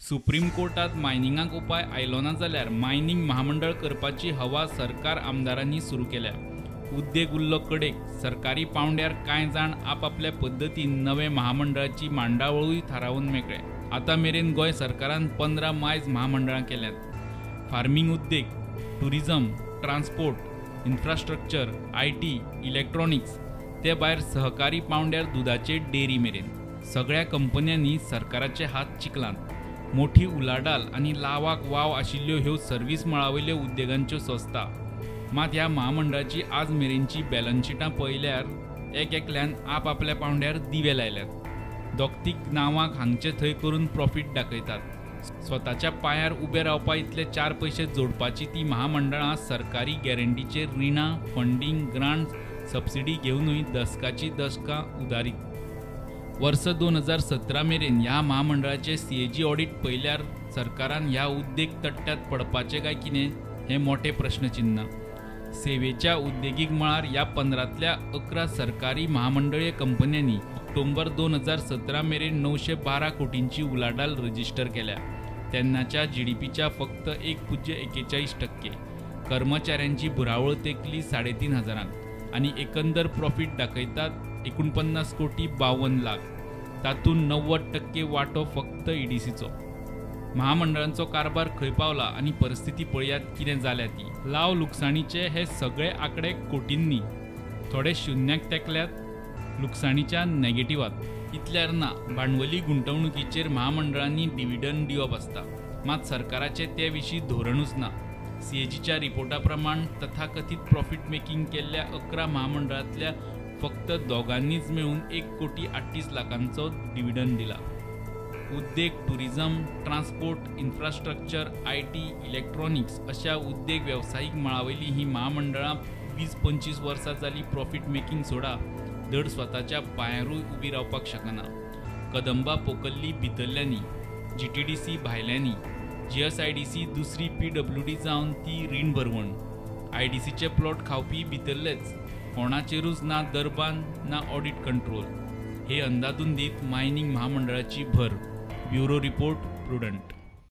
Supreme कोर्टात मायनिंगाक उपाय आयलो ना जाल्यार मायनिंग महामंडळ करपाची हवा सरकार आमदारांनी सुरू केल्या. उद्देग उरलो कडेक. सरकारी पावंड्यार कांय जाण आपापल्या पद्दतीन नवे महामंडळाची मांडावळूय थारावन मेकळे. आतां मेरेन गोंय सरकारान 15 मायज महामंडळां केल्यांत. फार्मींग उद्देग, tourism, transport, infrastructure, IT, electronics, ते भायर सहकारी पावंड्यार दुदाचे डेअरी मेरेन सगळ्या कंपन्यांनी सरकाराचे हात चिकलात. मोठी उलाढाल आनी लावाक वाव आशिल्ल्यो ह्यो सर्वीस मळावयल्यो उद्देगांच्यो संस्था. मात ह्या महामंडळाची आज मेरेनची बॅलन्स शिटां पळयल्यार एक एकल्यान आपआपल्या पावंड्यार दिवे लायल्यात. दोगतीग नांवाक हांगचे थंय करून प्रॉफीट दाखयतात. स्वताच्या पांयार उबे रावपा इतले 4 पयशे जोडपाची ती महामंडळां सरकारी गॅरंटीचेर रिणां, फंडींग, ग्रांट, सबसिडी घेवनूय दसकाची दसकां उदारीत. वर्स 2017 मेरेन ह्या महामंडळाचे CAG audit पळयल्यार सरकारान ह्या उद्देग तट्ट्यात पडपाचें काय कितें हें मोठें प्रश्नचिन्ह. सेवेच्या उद्देगीक मळार ह्या 15तल्या 11 सरकारी महामंडळीय कंपन्यांनी ऑक्टोबर 2017 मेरेन 912 कोटींची उलाढाल रजिस्टर केल्या. तेन्नाच्या GDPच्या फक्त 1.41%. कर्मचाऱ्यांची भुरावळ तेंकली 3,500 आनी एकंदर प्रॉफीट दाखयतात 49 कोटी 52 लाख. तातूंत 90% वांटो फक्त EDCचो. महामंडळांचो कारभार खंय पावला आनी परिस्थिती पळयात कितें जाल्या ती. लाव लुकसाणीचे हे सगळे आंकडे कोटींनी, थोडे शुन्याक तेंकल्यात, लुकसाणीच्या नेगेटिवात. इतल्यार ना, भांडवली गुंतवणुकीचेर महामंडळांनी डिविडंड दिवप आसता, मात सरकाराचें ते विशीं धोरणूच ना. CAGच्या रिपोर्टा प्रमाण तथाकथीत प्रॉफिट मेकिंग केल्ल्या 11 महामंडळांतल्या फक्त दोगांनीच मेळून 1 कोटी 38 लाखांचो डिविडंड दिला. उद्देग, tourism, transport, infrastructure, IT, electronics अशा उद्देग वेवसायीक मळावयली ही महामंडळां 20-25 वर्सां जाली प्रॉफिट मेकिंग सोडा धड स्वताच्या पांयारूय उबी रावपाक शकना. कदंबा पोकल्ली भितरल्यांनी, GTDC भायल्यांनी, GSIDC दुसरी PWD जावन ती रीण भरवण, IDCचे प्लॉट खावपी भितरलेच, कोणाचेरूच ना दरबान ना ऑडिट कंट्रोल. हे अंदाधुंदीत मायनिंग महामंडळाची भर. Bureau report, Prudent.